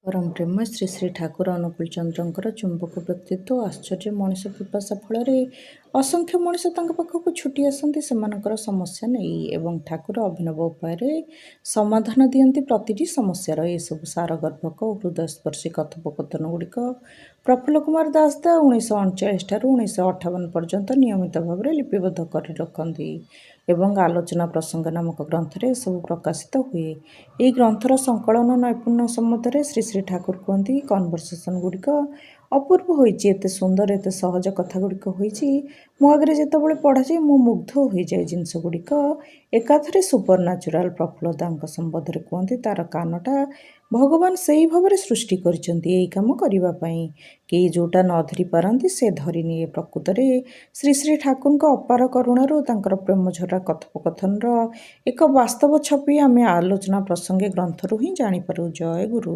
ପରମ ପ୍ରେମମୟ ଶ୍ରୀ ଶ୍ରୀ ଠାକୁର ଅନୁକୂଳ ଚନ୍ଦ୍ରଙ୍କର ଚୁମ୍ବକ ବ୍ୟକ୍ତିତ୍ୱ ଓ ଆଶ୍ଚର୍ଯ୍ୟ ମଣିଷ ପିପାସା ଫଳରେ ଅସଂଖ୍ୟ ମଣିଷ ତାଙ୍କ ପାଖକୁ ଛୁଟି ଆସନ୍ତି ସେମାନଙ୍କର ସମସ୍ୟା ନେଇ ଏବଂ ଠାକୁର ଅଭିନବ ଉପାୟରେ ସମାଧାନ ଦିଅନ୍ତି ପ୍ରତିଟି ସମସ୍ୟାର। ଏସବୁ ସାରଗର୍ଭକ ଓ ହୃଦୟସ୍ପର୍ଶୀ କଥୋପକଥନଗୁଡ଼ିକ ପ୍ରଫୁଲ୍ଲ କୁମାର ଦାସ ଦା 1939 ଠାରୁ 1958 ପର୍ଯ୍ୟନ୍ତ ନିୟମିତ ଭାବରେ ଲିପିବଦ୍ଧ କରି ରଖନ୍ତି ଏବଂ ଆଲୋଚନା ପ୍ରସଙ୍ଗ ନାମକ ଗ୍ରନ୍ଥରେ ଏସବୁ ପ୍ରକାଶିତ ହୁଏ। ଏହି ଗ୍ରନ୍ଥର ସଂକଳନ ନୈପୁଣ୍ୟ ସମ୍ବନ୍ଧରେ ଶ୍ରୀ ଶ୍ରୀ ଠାକୁର କୁହନ୍ତି, କନଭରସେସନଗୁଡ଼ିକ ଅପୂର୍ବ ହୋଇଛି। ଏତେ ସୁନ୍ଦର, ଏତେ ସହଜ କଥାଗୁଡ଼ିକ ହୋଇଛି। ମୋ ଆଗରେ ଯେତେବେଳେ ପଢ଼ାଯାଏ, ମୁଁ ମୁଗ୍ଧ ହୋଇଯାଏ। ଜିନିଷଗୁଡ଼ିକ ଏକାଥରେ ସୁପର ନ୍ୟାଚୁରାଲ। ପ୍ରଫୁଲ୍ଲ ଦାଙ୍କ ସମ୍ବନ୍ଧରେ କୁହନ୍ତି, ତାର କାନଟା ଭଗବାନ ସେଇ ଭାବରେ ସୃଷ୍ଟି କରିଛନ୍ତି ଏଇ କାମ କରିବା ପାଇଁ। କେହି ଯୋଉଟା ନ ଧରି ପାରନ୍ତି, ସେ ଧରିନିଏ। ପ୍ରକୃତରେ ଶ୍ରୀ ଶ୍ରୀ ଠାକୁରଙ୍କ ଅପାର କରୁଣାରୁ ତାଙ୍କର ପ୍ରେମଝରା କଥୋପକଥନର ଏକ ବାସ୍ତବ ଛବି ଆମେ ଆଲୋଚନା ପ୍ରସଙ୍ଗେ ଗ୍ରନ୍ଥରୁ ହିଁ ଜାଣିପାରୁ। ଜୟ ଗୁରୁ।